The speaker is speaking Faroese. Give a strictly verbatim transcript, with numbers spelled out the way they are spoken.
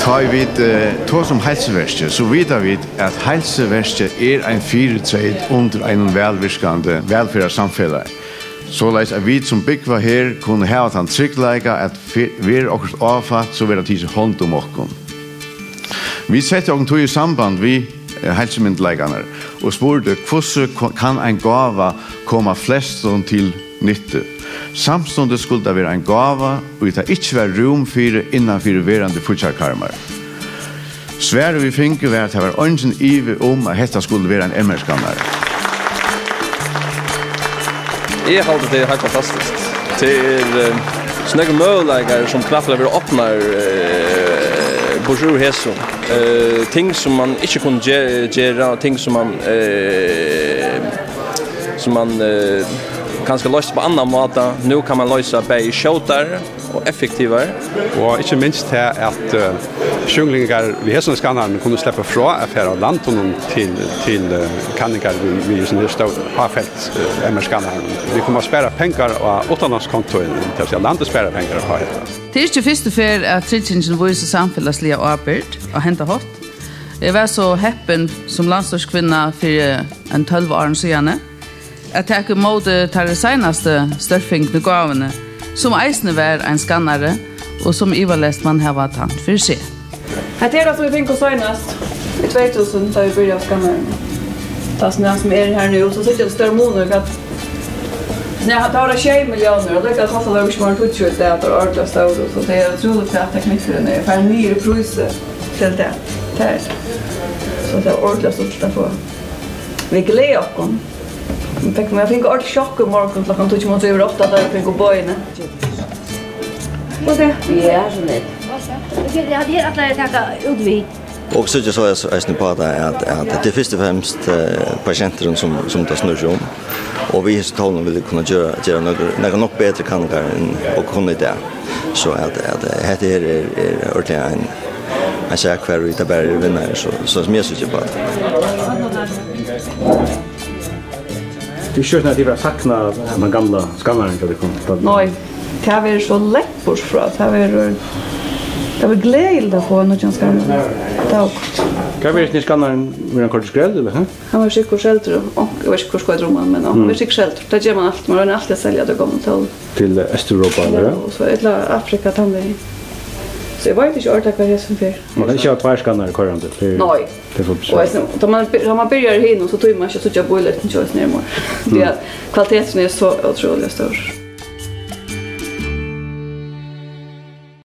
Tá ið vit eh, tosa um heilsuverki, so vita vit, at heilsuverki er ein fyritreyt undir einum vælvirkandi vælferðarsamfelagi. Soleiðis at vit, sum búgva her, kunnu hava tann tryggleika, at fe- verður okkurt áfatt, so verður tikið hond um okkum. Vit settu okkum tí í samband við eh, heilsumyndugleikarnar og spurdu, hvussu ko- kann ein gáva koma flestum til nyttu? Samstundis skuldi tað vera ein gáva, ið tað ikki var rúm fyri innan fyri verandi fíggjarkarmar. Svarið, vit fingu, var, at tað var eingin ivi um, at hetta skuldi vera ein M R-skannari. Eg haldi, tað er heilt fantastiskt. Tað er eh, so nógvir møguleikar, sum knappliga verða opnar eh, burtur úr hesum. Eh, ting, sum man ikki kundi ge- gera, og ting, sum man eh, sum man eh, kanska loysti á annan máta. Nú kann man loysa bæði skjótari og effektivari. Og ikki minst tað, at eh, sjúklingar við hesum skannarum kunnu sleppa frá at fara av landinum til, til eh, kanningar við, við hesum her stóru háfelt eh, M R-skannarum. Vit kunnu spara pengar á uttanlandskontoini, tað vil siga, landið sparar pengar á hetta. Tað er ikki fyrstu ferð, at tryggingin vísir samfelagsliga ábyrgd á henda hátt. Eg var so heppin sum landsstýriskvinna fyri ein tólv árum síðani at taka ímóti teirri seinastu stórfingnu gávuni, sum eisini var ein skannari og sum ivaleyst man hava tænt fyri seg. Hetta er tað, sum vit fingu seinast í tvey túsund, tá vit byrjaðu á skannaranum. Tað sum, sum er her nú, so síggja tit stóran mun í hvat. Nei, tað var sjey milliónir, og líka kostar tað ikki meira enn tíggju í dag, tað er ordiliga stórt, so tað er ótrúligt, hvat teknikkurin er farin niður í prísi til tað. Tað er tað. So tað er ordiliga stuttligt at fáa. Vit gleða okkum. Vit fekk, vit fingu ordiliga sjokk í morgun klokkan tíggju minuttir yvir átta, tá vit fingu boðini. Og tað. Ja, so nett. Eg haldi, her ætla eg at taka út við. Og síggja so eisini upp á tað, at, at tað er fyrst og fremst eh, patienturin, sum, sum tað snýr seg um. Og við hesum tólunum vilja vit kunna gera, gera nøkur, nøkur nokk betri kanningar enn okur kunnu í dag. So at, at eh, hetta her er, er ordiliga ein, ein sak, har vit bara eru vinnarar, so, so sum eg síggi upp á tað. Tað er ikki soleiðis, at tit fara at sakna tann gamla skannaran hjá tykkum? Nei, tað verður so langt burtur frá. Tað verður, tað verður gleðiligt at fáa ein nýggjan skannara. Tað er gott. Hvat verður, nýggi skannarin, verður hann koyrdur í skrell, ella, ha? Hann verður sikkurt seldur, og onk-, eg veit ikki, hvør skeivt er um hann, men hann verður sikkurt seldur. Tað ger man altíð, man roynir altíð at selja tey gomlu tólini. Til Eystureuropa, ella? Ja, og so ella Afrika, tann vegin. So eg veit ikki ordiliga, hvar hesin fer. Man kann ikki hava tveir skannarar koyrandi, tað er Nei. Tað er for Og eisini, tá man by-, tá man byrjar í hinum, so tímir man ikki at síggja bíløtini hjá eisini meir. Tí at kvaliteturin er so ótrúliga stórur.